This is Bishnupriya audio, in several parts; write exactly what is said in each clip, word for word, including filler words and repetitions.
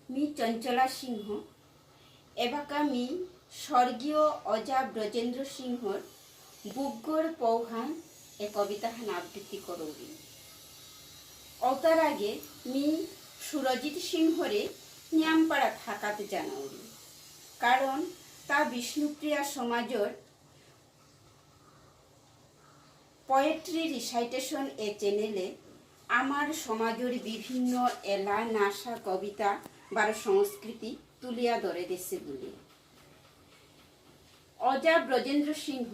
মি চঞ্চলা সিংহ। এবাকা মি স্বর্গীয় অজা ব্রজেন্দ্র সিংহর বুকগর পৌহান এ কবিতাহান আবৃত্তি করৌরি। অতার আগে মি সুরজিৎ সিংহরে নিয়ামপাড়া থাকাত জানাউরি, কারণ তা বিষ্ণুপ্রিয়া সমাজর Poetry Recitation এ চ্যানেলে আমার সমাজর বিভিন্ন এলা, নাসা, কবিতা বারো সংস্কৃতি তুলিয়া ধরে দেসে বুলে। অজা ব্রজেন্দ্র সিংহ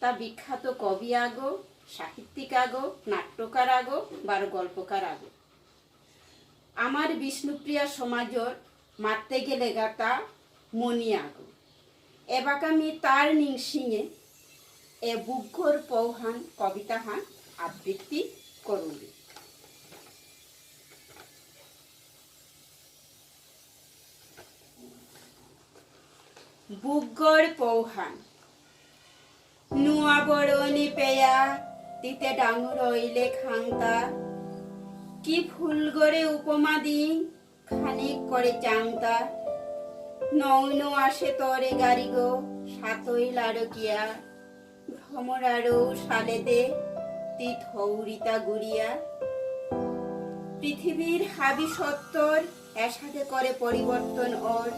তা বিখ্যাত কবি আগো, সাহিত্যিক আগো, নাট্যকার আগো, বারো গল্পকার আগো। আমার বিষ্ণুপ্রিয়া সমাজর মাততে গেলে গাতা মনি আগো। এবাকা মি তার নিংসিঙে এ বুকগর পৌহান কবিতাহান আবৃত্তি করুরি। বুকগর পৌহান। নুয়া বরনি পেয়া তিতে ডাঙর অইলে খাংতা। কি ফুলগরে উপমা দিন খানিক করে চাংতা। নৌনো আসে তরে গারিগো সাতই লাড়কিয়া। ভ্রমরারো সালেদে তি থৌরিতা গুরিয়া। পৃথিবীর হাবি সত্তর এসাদে করে পরিবর্তন অর।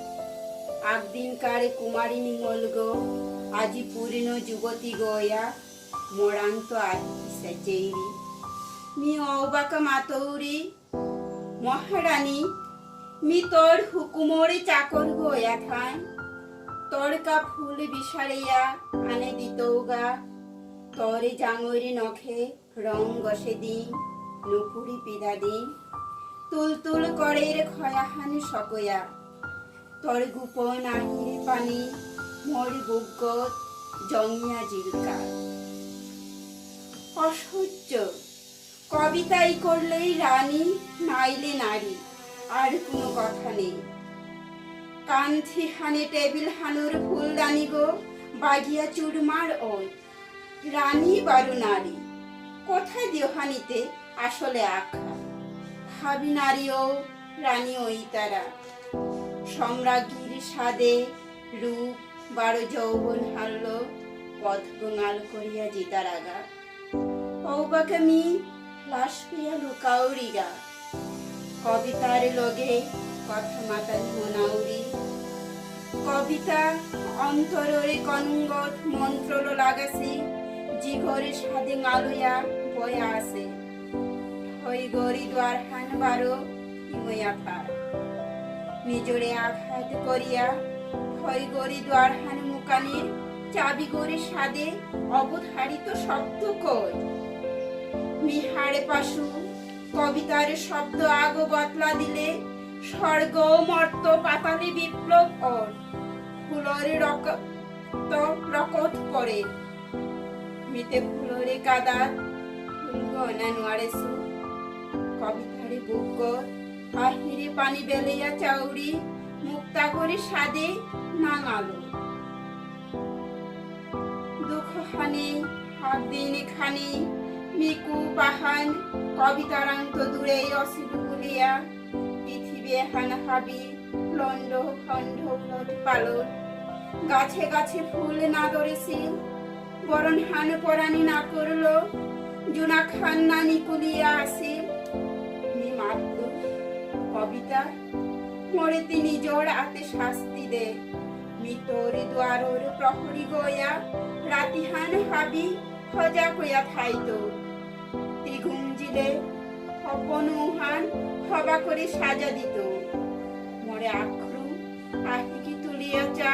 আগদিনকার কুমারী নিঙলগো আজি পূর্ণ যুবতী গয়া। মরান্ত আহি সেচেইরি। মি অবাকা মাতৌরি, মহারানী, মি তোর হুকুমরে চাকর গয়া থাই। তরকা ফুল বিসারিয়া আনে দিতৌগা। তরে জাঙরি নখে রং গসে দিন, নুপুরি পিদা দিন। তুলতুল করের খয়াহান সকয়া। তর গোপন আহির পানি মোর বুকগত জমিয়া জিলকা। অসহ্য। কবিতাই করলেই রানী, নাইলে নারী, আর কোনো কথা নেই। কান্থি হানে টেবিল হানুর ফুলদানি গো, বাগিয়া চুরমার ওই। রানী বারো নারী, কোথায় দিও হানিতে আসলে আখ্যা? হাবি নারীও রানী ওই তারা। সম্রাজ্ঞীর সাদে রূপ বারো যৌবন হারল, পথ গোঙাল করিয়া জিতারাগা। ঔবাকে মি লাশ পেয়া লুকাউরিগা। কবিতার লগে কথা মাতানি মনাউরি। কবিতা অন্তররে কনুঙ্গত মন্ত্রলো লাগাসি, জিগরে সাদে ঙালয়া বয়া আসে। হইগরি দুয়ারহান বারো হিময়া থার। নিজরে আঘাত করিয়া হইগরি দুয়ারহান মুকানির চাবিগরি সাদে অবধারিত শব্দ কই। মিহারে পাশু কবিতার শব্দ আগ বদলা দিলে স্বর্গ মর্ত পাতালে বিপ্লব অর। ফুলরে রকত রকত পড়ে। মিতে ফুলরে কাদাত ফুলগ অনা নুয়ারেসু। কবিতারে বুকগত আহিরে পানি বেলেয়া চাউরি মুক্তাগরে সাদে নাঙালো। দুঃখ হানি, হাত দিনে খানি, মিকু পাহান, কবিতারান্ত দূরেই অসিল বুলিয়া, পৃথিবী হান হাবি, লণ্ড খণ্ড উলট পালট, গাছে গাছে ফুল না ধরেছিল, বরণ হান পরানি না করল, জুনা খান না নিকুলিয়া আসিল। মি মাতলু, কবিতা, মোরে তি নিজর আতে শাস্তি দে। মি তোর দুয়ারর প্রহরী গয়া, রাতিহান হাবি হজা কয়া থাইতো। তি ঘুমজিলে হপনুহান হবা করে সাজা দিত। মোরে আখরু আহিকি তুলিয়া চা,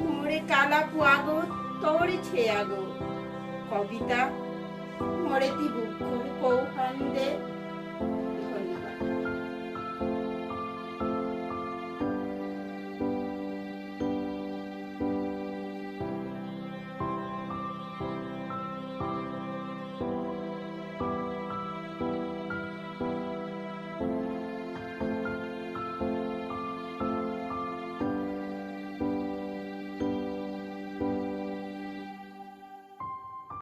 মোরে কালা পুয়াগো তোরে ছেয়াগো। কবিতা, মোরে তি বুকর পৌ